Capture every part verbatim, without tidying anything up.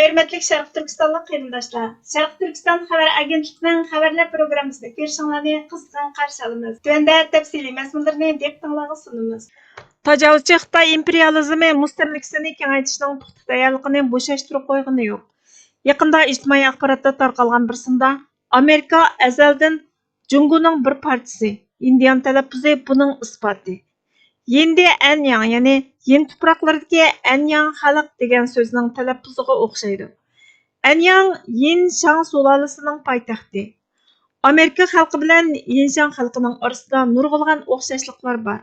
ھۆرمەتلىك شەرقىي تۈركىستانلىق قېرىنداشلار، شەرقىي تۈركىستان خەۋەر ئاگېنتلىقىنىڭ خەۋەرلەر پروگراممىسىنى كۆرۈشۈڭلارنى قىزغىن قارشى ئالىمىز. تۆۋەندە تەپسىلىي مەزمۇنلىرىنى دىققىتىڭلارغا سۇنىمىز. تاجاۋۇزچى خىتاي ئىمپېرىيالىزمى مۇستەملىكىسىنى كېڭەيتىشنىڭ پۇختا تەييارلىقىنى بوشاشتۇرۇپ قويغىنى يوق. يېقىندا ئىجتىمائىي ئاخباراتتا تارقالغان بىر ساندا ئامېرىكا ئەزەلدىن جۇڭگونىڭ بىر پارچىسى، ئىندىئان تەلەپپۇزى بۇنىڭ ئىسپاتى. يىندى ئەنياڭ، يەنى يىن تۇپراقلىرىدىكى ئەنياڭ خەلق دېگەن سۆزنىڭ تەلەپپۇزىغا ئوخشايدۇ. ئەنياڭ يىن شاڭ سۇلالىسىنىڭ پايتەختى. ئامېرىكا خەلقى بىلەن يىن شاڭ خەلقىنىڭ ئارىسىدا نۇرغۇنلىغان ئوخشاشلىقلار بار.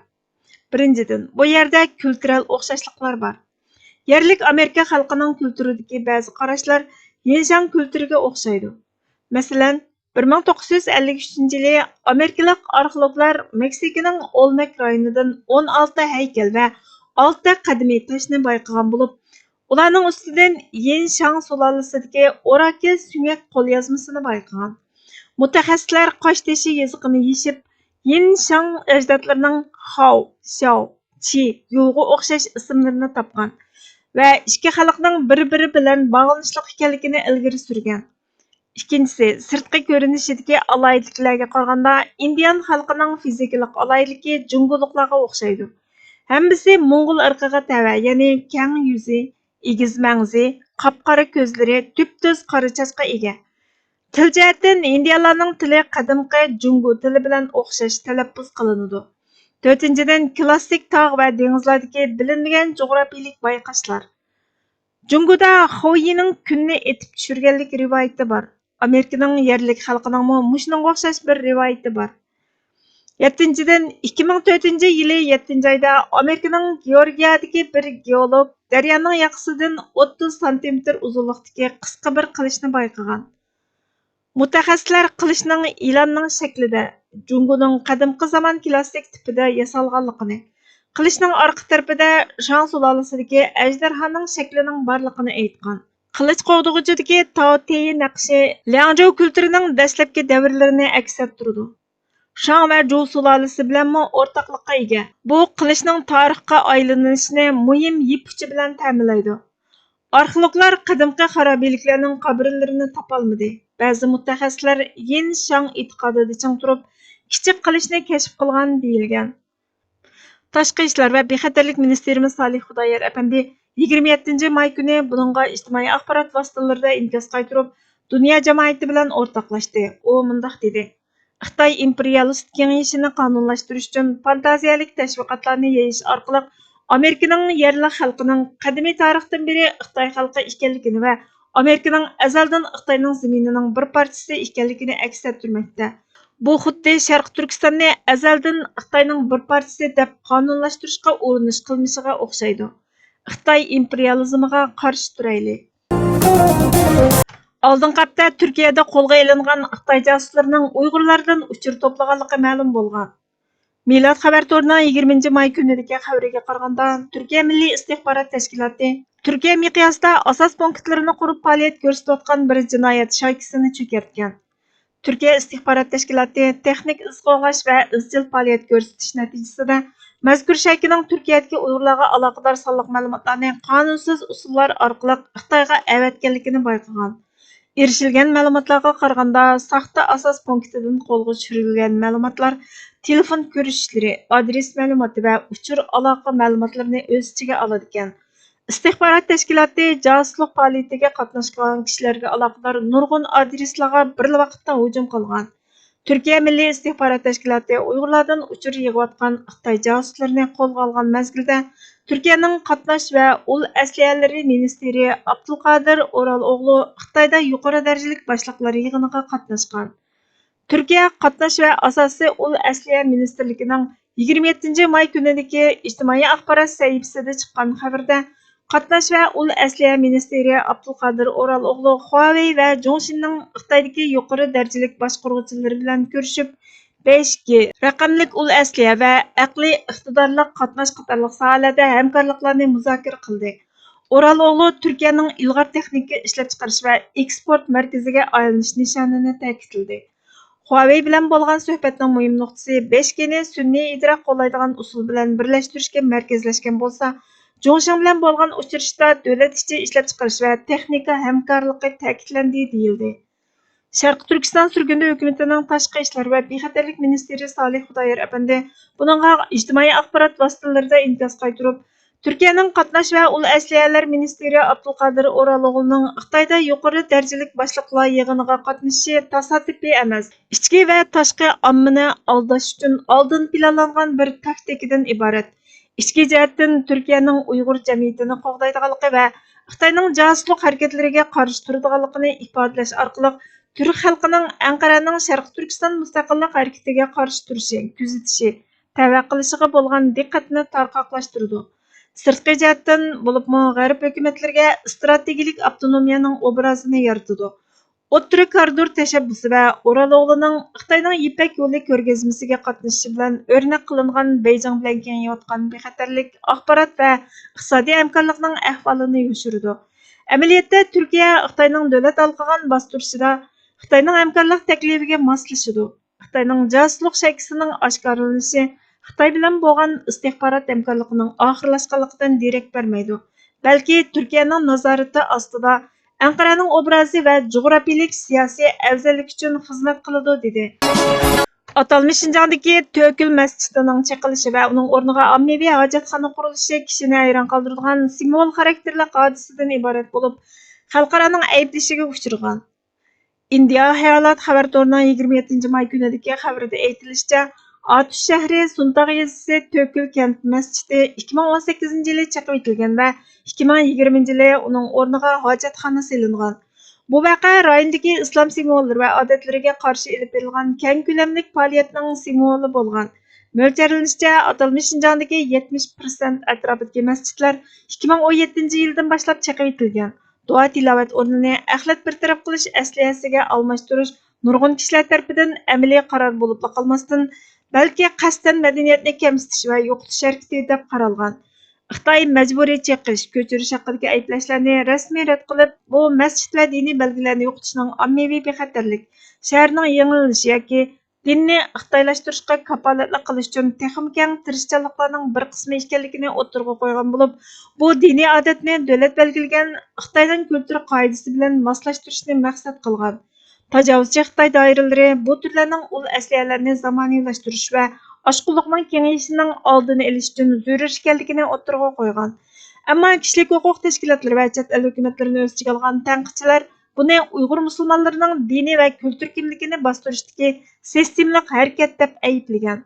بىرىنچىدىن، بۇ يەردە كۈلتۈرەل ئوخشاشلىقلار بار. يەرلىك ئامېرىكا خەلقىنىڭ كۈلتۈرىدىكى بەزى قاراشلار يىن شاڭ كۈلتۈرىگە ئوخشايدۇ. مەسىلەن، بىر مىڭ توققۇز يۈز ئەللىك ئۈچىنچى يىلى ئامېرىكىلىق ئارخېئولوگلار مېكسىكىنىڭ ئولمېك رايونىدىن ئون ئالتە ھەيكەل ۋە ئالتە قەدىمىي تاشنى بايقىغان بولۇپ، ئۇلارنىڭ ئۈستىدىن يىن شاڭ سۇلالىسىدىكى ئوراكىل سۆڭەك قوليازمىسىنى بايقىغان. مۇتەخەسسىسلەر قاشتېشى يېزىقىنى يېشىپ، يىن شاڭ ئەجدادلىرىنىڭ خاۋ، شياۋ، چى، يۇغا ئوخشاش ئىسىملىرىنى تاپقان ۋە ئىككى خەلقنىڭ بىر-بىرى بىلەن باغلىنىشلىق ئىكەنلىكىنى ئىلگىرى سۈرگەن. ئىككىنچىسى، سىرتقى كۆرۈنۈشىدىكى ئالاھىدىلىكلەرگە قارىغاندا، ئىندىئان خەلقىنىڭ فىزىكىلىق ئالاھىدىلىكى جۇڭگولۇقلارغا ئوخشايدۇ. ھەممىسى موڭغۇل ئىرقىغا تەۋە، يەنى كەڭ يۈزى، ئېگىز مەڭزى، قاپقارا كۆزلىرى، تۈپتۈز قارا چاچقا ئىگە. تىل جەھەتتىن ھىندىيانلارنىڭ تىلى قەدىمكى جۇڭگو تىلى بىلەن ئوخشاش تەلەپپۇز قىلىنىدۇ. تۆتىنچىدىن، كلاسسىك تاغ ۋە دېڭىزلاردىكى بىلىنمىگەن جۇغراپىيىلىك بايقاشلار. جۇڭگودا خاۋيىنىڭ كۈننى ئېتىپ چۈشۈرگەنلىك رىۋايىتى بار. ئامېرىكىنىڭ يەرلىك خەلقىنىڭمۇ مۇشۇنىڭغا ئوخشاش بىر رىۋايىتى بار. يەتتىنچىدىن، ئىككى مىڭ تۆتىنچى يىلى يەتتىنچى ئايدا ئامېرىكىنىڭ گېئورگىيەدىكى بىر گېئولوگ دەريانىڭ ياقىسىدىن ئوتتۇز سانتىمېتىر ئۇزۇنلۇقتىكى قىسقا بىر قىلىچنى بايقىغان. مۇتەخەسسىسلەر قىلىچنىڭ يىلاننىڭ شەكلىدە، جۇڭگونىڭ قەدىمكى زامان كلاسسىك تىپىدا ياسالغانلىقىنى، قىلىچنىڭ ئارقا تەرىپىدە شاڭ سۇلالىسىدىكى ئەجدىھانىڭ شەكلىنىڭ بارلىقىنى ئېيتقان. قىلىچ قوغدىغۇچىدىكى تاۋ تېيى نەقىشى لياڭجۇ كۈلتۈرىنىڭ دەسلەپكى دەۋرلىرىنى ئەكس ئەتتۈرىدۇ. شاڭ ۋە جۇ سۇلالىسى بىلەنمۇ ئورتاقلىققا ئىگە. بۇ قىلىچنىڭ تارىخقا ئايلىنىشىنى مۇھىم يىپ ئۇچى بىلەن تەمىنلەيدۇ. ئارخېئولوگلار قەدىمكى خارابىلىكلەرنىڭ قەبرىلىرىنى تاپالمىدى. بەزى مۇتەخەسسىسلەر يىن شاڭ ئېتىقادىدا چىڭ تۇرۇپ، كىچىك قىلىچنى كەشىپ قىلغان دېيىلگەن. تاشقى ئىشلار ۋە بىخەتەرلىك مىنىستىرىمىز سالىھ خۇدايار ئەپەندى يىگىرمە يەتتىنچى ماي كۈنى بۇنىڭغا ئىجتىمائىي ئاخبارات ۋاسىتىلىرىدا ئىنكاس قايتۇرۇپ، دۇنيا جامائىتى بىلەن ئورتاقلاشتى. ئۇ مۇنداق دېدى: خىتاي ئىمپېرىيالىست كېڭىيىشىنى قانۇنلاشتۇرۇش ئۈچۈن فانتازىيەلىك تەشۋىقاتلارنى يېيىش ئارقىلىق ئامېرىكىنىڭ يەرلىك خەلقىنىڭ قەدىمىي تارىختىن بېرى خىتاي خەلقى ئىكەنلىكىنى ۋە ئامېرىكىنىڭ ئەزەلدىن خىتاينىڭ زېمىنىنىڭ بىر پارچىسى ئىكەنلىكىنى ئەكس ئەتتۈرمەكتە. بۇ خۇددى شەرقىي تۈركىستاننى ئەزەلدىن خىتاينىڭ بىر پارچىسى دەپ قانۇنلاشتۇرۇشقا ئۇرۇنۇش قىلمىشىغا ئوخشايدۇ. خىتاي ئىمپېرىيالىزمىغا قارشى تۇرايلى. ئالدىنقى ھەپتە تۈركىيەدە قولغا ئېلىنغان خىتاي جاسۇسلىرىنىڭ ئۇيغۇرلاردىن ئۇچۇر توپلىغانلىقى مەلۇم بولغان. مىلاد خەۋەر تورىنىڭ يىگىرمىنچى ماي كۈنىدىكى خەۋىرىگە قارىغاندا، تۈركىيە مىللىي ئىستىخبارات تەشكىلاتى تۈركىيە مىقياسىدا ئاساس پونكىتلىرىنى قۇرۇپ پائالىيەت كۆرسىتىۋاتقان بىر جىنايەت شايكىسىنى چۆكەرتكەن. تۈركىيە ئىستىخبارات تەشكىلاتى تېخنىك ئىز قوغلاش ۋە ئىزچىل پائالىيەت كۆرسىتىش نەتىجىسىدە مەزكۇر شايكىنىڭ تۈركىيەدىكى ئۇيغۇرلارغا ئالاقىدار سانلىق مەلۇماتلارنى قانۇنسىز ئۇسۇللار ئارقىلىق خىتايغا ئەۋەتكەنلىكىنى بايقىغان. ئېرىشىلگەن مەلۇماتلارغا قارىغاندا، ساختا ئاساس پونكىتىدىن قولغا چۈشۈرۈلگەن مەلۇماتلار تېلېفون كۆرۈشۈشلىرى، ئادرېس مەلۇماتى ۋە ئۇچۇر ئالاقە مەلۇماتلىرىنى ئۆز ئىچىگە ئالىدىكەن. ئىستىخبارات تەشكىلاتى جاسۇسلۇق پائالىيىتىگە قاتناشقان كىشىلەرگە ئالاقىدار نۇرغۇن ئادرېسلارغا بىرلا ۋاقىتتا ھۇجۇم قىلغان. تۈركىيە مىللىي ئىستىخبارات تەشكىلاتى ئۇيغۇرلاردىن ئۇچۇر يىغىۋاتقان خىتاي جاسۇسلىرىنى قولغا ئالغان مەزگىلدە، تۈركىيەنىڭ قاتناش ۋە ئۇل ئەسلىھەلىرى مىنىستىرى ئابدۇلقادىر ئورال ئوغلۇ خىتايدا يۇقىرى دەرىجىلىك باشلىقلار يىغىنىغا قاتناشقان. تۈركىيە قاتناش ۋە ئاساسىي ئۇل ئەسلىھە مىنىستىرلىكىنىڭ يىگىرمە يەتتىنچى ماي كۈنىدىكى ئىجتىمائىي ئاخبارات سەھىپىسىدە چىققان خەۋىرىدە، قاتناش ۋە ئۇل ئەسلىھە مىنىستىرى ئابدۇلقادىر ئورال ئوغلۇ خۇاۋېي ۋە جۇڭشىننىڭ خىتايدىكى يۇقىرى دەرىجىلىك باشقۇرغۇچىلىرى بىلەن كۆرۈشۈپ، بەش گى رەقەملىك ئۇل ئەسلىھە ۋە ئەقلىي ئىقتىدارلىق قاتناش قاتارلىق ساھەلەردە ھەمكارلىقلارنى مۇزاكىرە قىلدى. ئورال ئوغلۇ تۈركىيەنىڭ ئىلغار تېخنىكا ئىشلەپچىقىرىش ۋە ئېكسپورت مەركىزىگە ئايلىنىش نىشانىنى تەكىتلىدى. خۇاۋېي بىلەن بولغان سۆھبەتنىڭ مۇھىم نۇقتىسى بەش گىنى سۈنئىي ئىدراك قوللايدىغان ئۇسۇل بىلەن بىرلەشتۈرۈشكە مەركەزلەشكەن بولسا، جۇڭشىڭ بىلەن بولغان ئۇچرىشىشتا دۆلەت ئىچى ئىشلەپچىقىرىش ۋە تېخنىكا ھەمكارلىقى تەكىتلەندى، دېيىلدى. شەرقىي تۈركىستان سۈرگۈندە ھۆكۈمىتىنىڭ تاشقى ئىشلار ۋە بىخەتەرلىك مىنىستىرى سالىھ خۇدايار ئەپەندى بۇنىڭغا ئىجتىمائىي ئاخبارات ۋاسىتىلىرىدا ئىنكاس قايتۇرۇپ، تۈركىيەنىڭ قاتناش ۋە ئۇل ئەسلىھەلەر مىنىستىرى ئابدۇلقادىر ئورالوغلۇنىڭ خىتايدا يۇقىرى دەرىجىلىك باشلىقلار يىغىنىغا قاتنىشىشى تاسادىپىي ئەمەس، ئىچكى ۋە تاشقى ئاممىنى ئالداش ئۈچۈن ئالدىن پىلانلانغان بىر تاكتىكىدىن ئىبارەت. ئىچكى جەھەتتىن تۈركىيەنىڭ ئۇيغۇر جەمئىيىتىنى قوغدايدىغانلىقى ۋە خىتاينىڭ جاسۇسلۇق ھەرىكەتلىرىگە قارشى تۇرىدىغانلىقىنى ئىپادىلەش ئارقىلىق، تۈرك خەلقىنىڭ ئەنقەرەنىڭ شەرقىي تۈركىستان مۇستەقىللىق ھەرىكىتىگە قارشى تۇرۇشى، كۆزىتىشى، تەۋە قىلىشىغا بولغان دىققەتنى تارقاقلاشتۇرىدۇ. سىرتقى جەھەتتىن، بولۇپمۇ غەرب ھۆكۈمەتلىرىگە ئىستراتېگىيەلىك ئاپتونومىيەنىڭ ئوبرازىنى يارىتىدۇ. ئوتتۇرا كارىدور تەشەببۇسى ۋە ئورالوغلۇنىڭ خىتاينىڭ يىپەك يولى كۆرگەزمىسىگە قاتنىشىشى بىلەن ئۆرنەك قىلىنغان بېيجىڭ بىلەن كېڭىيىۋاتقان بىخەتەرلىك، ئاخبارات ۋە ئىقتىسادىي ھەمكارلىقنىڭ ئەھۋالىنى يوشۇرىدۇ. ئەمەلىيەتتە، تۈركىيە خىتاينىڭ دۆلەت ھالقىغان باستۇرۇشىدا خىتاينىڭ ھەمكارلىق تەكلىپىگە ماسلىشىدۇ. خىتاينىڭ جاسۇسلۇق شەكىسىنىڭ ئاشكارىلىنىشى خىتاي بىلەن بولغان ئىستىخبارات ھەمكارلىقىنىڭ ئاخىرلاشقانلىقىدىن دېرەك بەرمەيدۇ، بەلكى تۈركىيەنىڭ نازارىتى ئاستىدا ئەنقەرەنىڭ ئوبرازى ۋە جۇغراپىيەلىك سىياسىي ئەۋزەللىكى ئۈچۈن خىزمەت قىلىدۇ، دېدى. ئاتالمىش شىنجاڭدىكى تۆكۈل مەسچىتىنىڭ چېقىلىشى ۋە ئۇنىڭ ئورنىغا ئاممىۋى ھاجەتخانا قۇرۇلۇشى كىشىنى ھەيران قالدۇرىدىغان سىمۋول خاراكتېرلىك ھادىسىدىن ئىبارەت بولۇپ، خەلقئارانىڭ ئەيىبلىشىگە ئۇچرىغان. ئىندىيا خىيالات خەۋەر تورىنىڭ يىگىرمە يەتتىنچى ماي كۈنىدىكى خەۋىرىدە ئېيتىلىشىچە، ئاتۇش شەھىرى سۇنتاغ يېزىسى تۆكۈل كەنت مەسچىتى ئىككى مىڭ ئون سەككىزىنچى يىلى چېقىۋېتىلگەن ۋە ئىككى مىڭ يىگىرمىنچى يىلى ئۇنىڭ ئورنىغا ھاجەتخانا سېلىنغان. بۇ ۋەقە رايوندىكى ئىسلام سىمۋوللىرى ۋە ئادەتلىرىگە قارشى ئېلىپ بېرىلغان كەڭ كۆلەملىك پائالىيەتنىڭ سىمۋولى بولغان. مۆلچەرلىنىشىچە، ئاتالمىش شىنجاڭدىكى يەتمىش پىرسەنت ئەتراپىدىكى مەسچىتلەر ئىككى مىڭ ئون يەتتىنچى يىلدىن باشلاپ چېقىۋېتىلگەن. دۇئا-تىلاۋەت ئورنىنى ئەخلەت بىر تەرەپ قىلىش ئەسلىھەسىگە ئالماشتۇرۇش نۇرغۇن كىشىلەر تەرىپىدىن ئەمەلىي قارار بولۇپلا قالماستىن، بەلكى قەستەن مەدەنىيەتنى كەمسىتىش ۋە يوقىتىش ھەرىكىتى دەپ قارالغان. خىتاي مەجبۇرىي چېقىش، كۆچۈرۈش ھەققىدىكى ئەيىبلەشلەرنى رەسمىي رەت قىلىپ، بۇ مەسچىت ۋە دىنىي بەلگىلەرنى يوقىتىشنىڭ ئاممىۋى بىخەتەرلىك، شەھەرنىڭ يېڭىلىنىشى ياكى دىننى خىتايلاشتۇرۇشقا كاپالەتلىك قىلىش ئۈچۈن تېخىمۇ كەڭ تىرىشچانلىقلارنىڭ بىر قىسمى ئىكەنلىكىنى ئوتتۇرىغا قويغان بولۇپ، بۇ دىنىي ئادەتنى دۆلەت بەلگىلىگەن خىتاينىڭ كۈلتۈر قائىدىسى بىلەن ماسلاشتۇرۇشنى مەقسەت قىلغان. تاجاۋۇزچى خىتاي دائىرىلىرى بۇ تۈرلەرنىڭ ئۇل ئەسلىھەلەرنى زامانىۋىلاشتۇرۇش ۋە ئاشقۇنلۇقنىڭ كېڭىيىشىنىڭ ئالدىنى ئېلىش ئۈچۈن زۆرۈر ئىكەنلىكىنى ئوتتۇرىغا قويغان. ئەمما كىشىلىك ھوقۇق تەشكىلاتلىرى ۋە چەت ئەل ھۆكۈمەتلىرىنى ئۆز ئىچىگە ئالغان تەنقىدچىلەر بۇنى ئۇيغۇر مۇسۇلمانلىرىنىڭ دىنىي ۋە كۈلتۈر كىملىكىنى باستۇرۇشتىكى سىستېمىلىق ھەرىكەت دەپ ئەيىبلىگەن.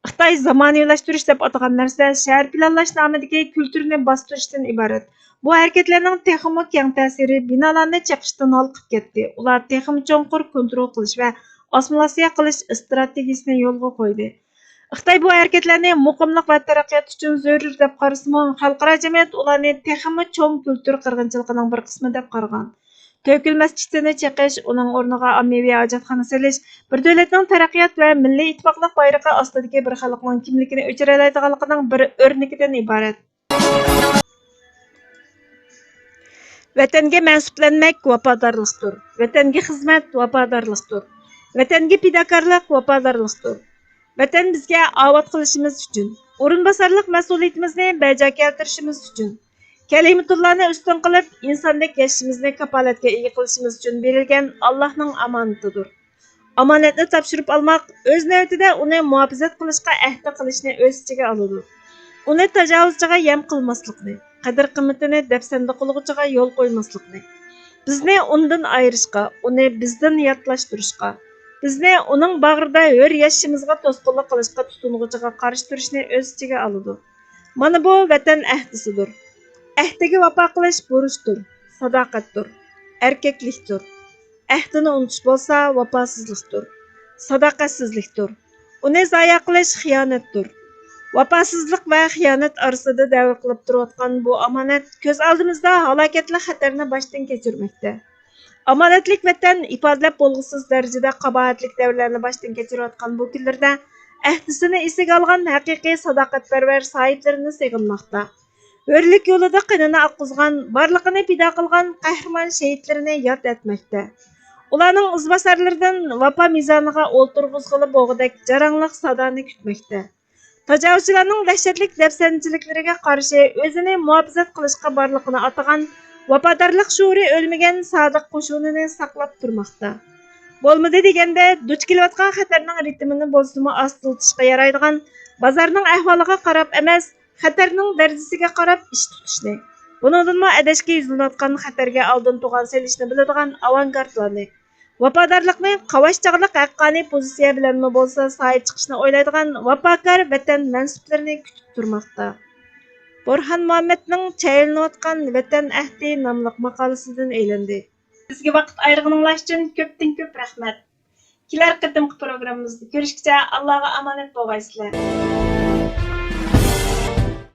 خىتاي زامانىۋىلاشتۇرۇش دەپ ئاتىغان نەرسە شەھەر پىلانلاشنامىدىكى كۈلتۈرنى باستۇرۇشتىن ئىبارەت. بۇ ھەرىكەتلەرنىڭ تېخىمۇ كەڭ تەسىرى بىنالارنى چېقىشتىن ھالقىپ كەتتى. ئۇلار تېخىمۇ چوڭقۇر كونترول قىلىش ۋە ئاسسىمىلياتسىيە قىلىش ئىستراتېگىيىسىنى يولغا قويدى. خىتاي بۇ ھەرىكەتلەرنى مۇقىملىق ۋە تەرەققىيات ئۈچۈن زۆرۈر دەپ قارىسىمۇ، خەلقئارا جەمئىيەت ئۇلارنى تېخىمۇ چوڭ كۈلتۈر قىرغىنچىلىقىنىڭ بىر قىسمى دەپ قارىغان. تۆكۈل مەسچىتىنى چېقىش، ئۇنىڭ ئورنىغا ئاممىۋى ھاجەتخانا سېلىش بىر دۆلەتنىڭ تەرەققىيات ۋە مىللىي ئىتتىپاقلىق بايرىقى ئاستىدىكى بىر خەلقنىڭ كىملىكىنى ئۆچۈرەلەيدىغانلىقىنىڭ بىر ئۆرنىكىدىن ئىبارەت. ۋەتەنگە مەنسۇپلەنمەك ۋاپادارلىقتۇر. ۋەتەنگە خىزمەت ۋاپادارلىقتۇر. ۋەتەنگە پىداكارلىق ۋاپادارلىقتۇر. ۋەتەن بىزگە ئاۋات قىلىشىمىز ئۈچۈن، ئورۇنباسارلىق مەسئۇلىيىتىمىزنى بەجا كەلتۈرۈشىمىز ئۈچۈن، كەلىمىتۇللانى ئۈستۈن قىلىپ، ئىنساندەك ياشىشىمىزنى كاپالەتكە ئىگە قىلىشىمىز ئۈچۈن بېرىلگەن ئاللاھنىڭ ئامانىتىدۇر. ئامانەتنى تاپشۇرۇپ ئالماق، ئۆز نۆۋىتىدە ئۇنى مۇھاپىزەت قىلىشقا ئەھدە قىلىشنى ئۆز ئىچىگە ئالىدۇ. ئۇنى تاجاۋۇزچىغا يەم قىلماسلىقنى، قەدىر-قىممىتىنى دەپسەندە قىلغۇچىغا يول قويماسلىقنى، بىزنى ئۇندىن ئايرىشقا، ئۇنى بىزدىن ياتلاشتۇرۇشقا، بىزنى ئۇنىڭ باغرىدا ھۆر ياشىشىمىزغا توسقۇنلۇق قىلىشقا تۇتۇنغۇچىغا قارشى تۇرۇشنى ئۆز ئىچىگە ئالىدۇ. مانا بۇ ۋەتەن ئەھدىسىدۇر. ئەھدىگە ۋاپا قىلىش بۇرچتۇر، ساداقەتتۇر، ئەركەكلىكتۇر. ئەھدىنى ئۇنتۇش بولسا ۋاپاسىزلىقتۇر، ساداقەتسىزلىكتۇر. ئۇنى زايە قىلىش خىيانەتتۇر. ۋاپاسىزلىق ۋە خىيانەت ئارىسىدا دەۋر قىلىپ تۇرۇۋاتقان بۇ ئامانەت كۆز ئالدىمىزدا ھالاكەتلىك خەتەرنى باشتىن كەچۈرمەكتە. ئامانەتلىك ۋەتەن ئىپادىلەپ بولغۇسىز دەرىجىدە قاباھەتلىك دەۋرلەرنى باشتىن كەچۈرۈۋاتقان بۇ كۈنلەردە ئەھدىسىنى ئېسىگە ئالغان ھەقىقىي ساداقەتپەرۋەر ساھىبلىرىنى سېغىنماقتا. ھۆرلۈك يولىدا قېنىنى ئاققۇزغان، بارلىقىنى پىدا قىلغان قەھرىمان شېھىتلىرىنى ياد ئەتمەكتە. ئۇلارنىڭ ئىزباسارلىرىدىن ۋاپا مىزانىغا ئولتۇرغۇزغىلى بولغۇدەك جاراڭلىق سادانى كۈتمەكتە. تاجاۋۇزچىلارنىڭ دەھشەتلىك دەپسەندىچىلىكلىرىگە قارشى ئۆزىنى مۇھاپىزەت قىلىشقا بارلىقىنى ئاتىغان ۋاپادارلىق شورى ئۆلمىگەن سادىق قوشۇنىنى ساقلاپ تۇرماقتا. بولمىدى دېگەندە، دۇچ كېلىۋاتقان خەتەرنىڭ رىتىمىنى بولسىمۇ ئاستىلىتىشقا يارايدىغان، بازارنىڭ ئەھۋالىغا قاراپ ئەمەس، خەتەرنىڭ دەرىجىسىگە قاراپ ئىش تۇتۇشنى، بۇنىڭدىنمۇ ئەدەشكە يۈزلىنىۋاتقان خەتەرگە ئالدىن تۇغان سېلىشنى بىلىدىغان ئاۋانگارتلارنى، ۋاپادارلىقنى قاۋاش چاغلىق ھەققانىي پوزىتسىيە بىلەنمۇ بولسا ساھىب چىقىشنى ئويلايدىغان ۋاپاكار ۋەتەن مەنسۇپلىرىنى كۈتۈپ تۇرماقتا. بورھان مۇھەممەدنىڭ چايلىنىۋاتقان ۋەتەن ئەھدى ناملىق ماقالىسىدىن ئېلىندى. بىزگە ۋاقىت ئايرىغىنىڭلار ئۈچۈن كۆپتىن كۆپ رەھمەت. كېلەر قېتىمقى پروگراممىمىزدا كۆرۈشكىچە ئاللاغا ئامانەت بولغايسىلەر.